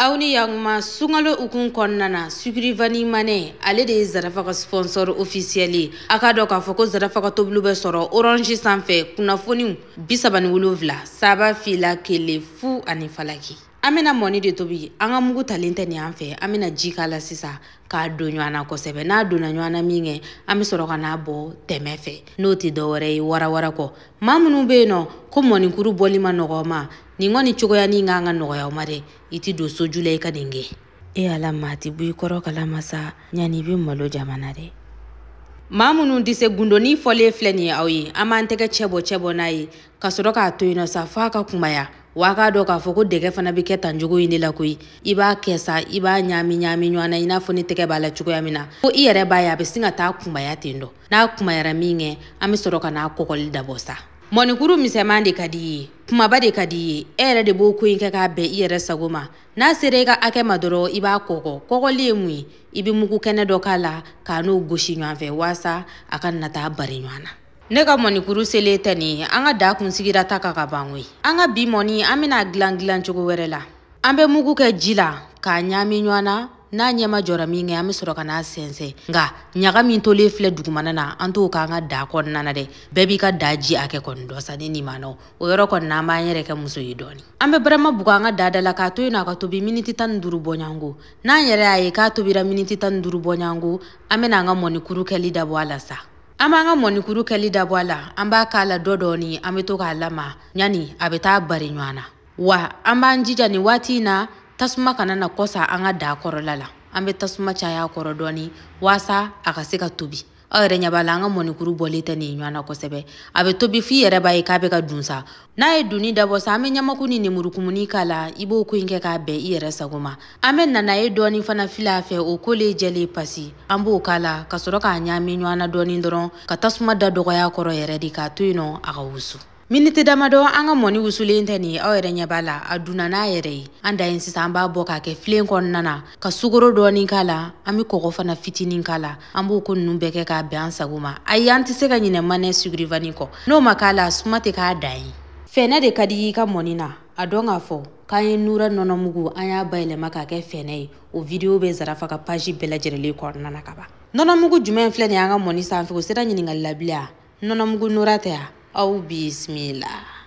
Aw ni yakuma sunkalo ukun kɔnɔna na Sucre Vanille Manɛ ale de ye Zarafa ka sponsor officiel ye. A k'a dɔn k'a fɔ ko Zarafa ka tobiliw bɛ sɔrɔ Orange sanfɛ kunnafoniw 37 3 2 1 0 ani falaki. An bɛna mɔni de tobi, an ka mugu talen tɛ nin an fɛ, an bɛna ji k'a la sisan k'a don ɲɔgɔn na kosɛbɛ. N'a donna ɲɔgɔn na min kɛ, an bɛ sɔrɔ ka n'a bɔ tɛmɛ fɛ, n'o tɛ dɔwɛrɛ ye warawara kɔ. Maa minnu bɛ yen nɔ ko mɔnikuru bɔli ma nɔgɔ ma, nin kɔni cogoyanin kan ka nɔgɔya o ma dɛ, i ti don soju la i ka nin kɛ. E ala maa ti bɔ i kɔrɔ kalama sa, ɲani i bɛ malo jamana dɛ. Maa minnu tɛ se gundoni fɔlen filɛ nin ye aw ye, an b'an tɛgɛ cɛbɔ n'a ye ka sɔrɔ k'a to yen nɔ sa f'a ka kunbaya. Wa k'a dɔn k'a fɔ ko dɛgɛ fana bɛ kɛ tan cogo in de la koyi. I b'a kɛ sa, i b'a ɲaami ɲɔgɔn na i n'a fɔ ni tɛgɛ b'a la cogoya min na, fo i yɛrɛ b'a ye a bɛ sin ka taa kunbaya ten dɔ. N'a kunbayara min kɛ, an bɛ sɔrɔ ka n'a kɔgɔli dabɔ sa. Mɔnikuru misɛnman de ka di i ye, kumaba de ka di i ye, e yɛrɛ de b'o ko in kɛ k'a bɛn i yɛrɛ sago ma. N'a sera i ka hakɛ ma dɔrɔn, i b'a kɔgɔ. Kɔgɔli ye mun ye? I bɛ mugu kɛnɛ dɔ k'a la k'a n'o gosi ɲɔgɔn fɛ walasa a ka na taa bari ɲɔgɔn na. Ne ka mɔnikuru selen tɛ nin ye, an ka da kun sigira ta kan ka ban koyi. An ka bi mɔni an bɛna dilan cogo wɛrɛ la. An bɛ mugu kɛ ji la k'a ɲaami ɲɔgɔn na, n'a ɲɛma jɔra min kɛ, an bɛ sɔrɔ ka n'a sɛnsɛn. Nka ɲaga min tolen filɛ dugumana na, an t'o k'an ka da kɔnɔna na dɛ. Bɛɛ b'i ka da ji hakɛ kɔni dɔn sa, ni nin ma nɔ. O yɔrɔ kɔni na, an b'an yɛrɛ kɛ muso ye dɔɔni. An bɛ barama bugu an ka da da la k'a to yen nɔ a ka tobi miniti 15 bɔɲɔgɔnko. N'an yɛrɛ y'a ye k'a tobira miniti 15 bɔɲɔgɔnko, an bɛna an ka mɔnikuru kɛli dabɔ a la sa. An b'an ka mɔnikuru kɛli dabɔ a la, an b'a k'a la dɔ dɔɔni, an bɛ to k'a lama ɲani a bɛ taa bari ɲɔgɔn na. Wa an b'an jija nin waati in na, tasuma kana na kɔsa an ka da kɔrɔla la. An bɛ tasuma caya a kɔrɔ dɔɔni walasa a ka se ka tobi. Aw yɛrɛ ɲɛ b'a la, an ka mɔnikuru bɔlen tɛ nin ɲɔgɔn na kosɛbɛ. A bɛ tobi f'i yɛrɛ b'a ye k'a bɛ ka dun sa. N'a ye dunni dabɔ sa, an bɛ ɲamaku ni lemurukumuni k'a la, i b'o ko in kɛ k'a bɛn i yɛrɛ sago ma. An bɛ nanaye dɔɔni fana fili a fɛ, o kolen jɛlen pasi, an b'o k'a la ka sɔrɔ k'a ɲaami ɲɔgɔn na dɔɔni dɔrɔn, ka tasuma da dɔgɔya kɔrɔ yɛrɛ de k'a to yen nɔ a ka wusu. Miniti damadɔ an ka mɔni wusulen tɛ nin ye, aw yɛrɛ ɲɛ b'a la, a dunna n'a yɛrɛ ye. An da yen sisan, an b'a bɔ k'a kɛ filen kɔnɔna na, ka sukaro dɔɔni k'a la, an bɛ kɔgɔ fana fitinin k'a la, an b'o ko ninnu bɛɛ kɛ k'a bɛn an sago ma. Ayi, an tɛ se ka ɲinɛ manɛ Sucre Vanille kɔ, n'o ma k'a la, a suma tɛ k'a dan ye. Fɛnɛ de ka di i ka mɔni na, a dɔn k'a fɔ k'an ye nura nɔnɔmugu, an y'a bayɛlɛma k'a kɛ fɛnɛ ye. O vidéo bɛ Zarafa ka page bɛɛ lajɛlen kɔnɔna na ka ban. Nɔnɔmugu jumɛn filɛ nin ye an ka mɔni sanfɛ, o sera ɲininkali la bilen a? Nɔnɔmugu nura tɛ a? Aw bisimila.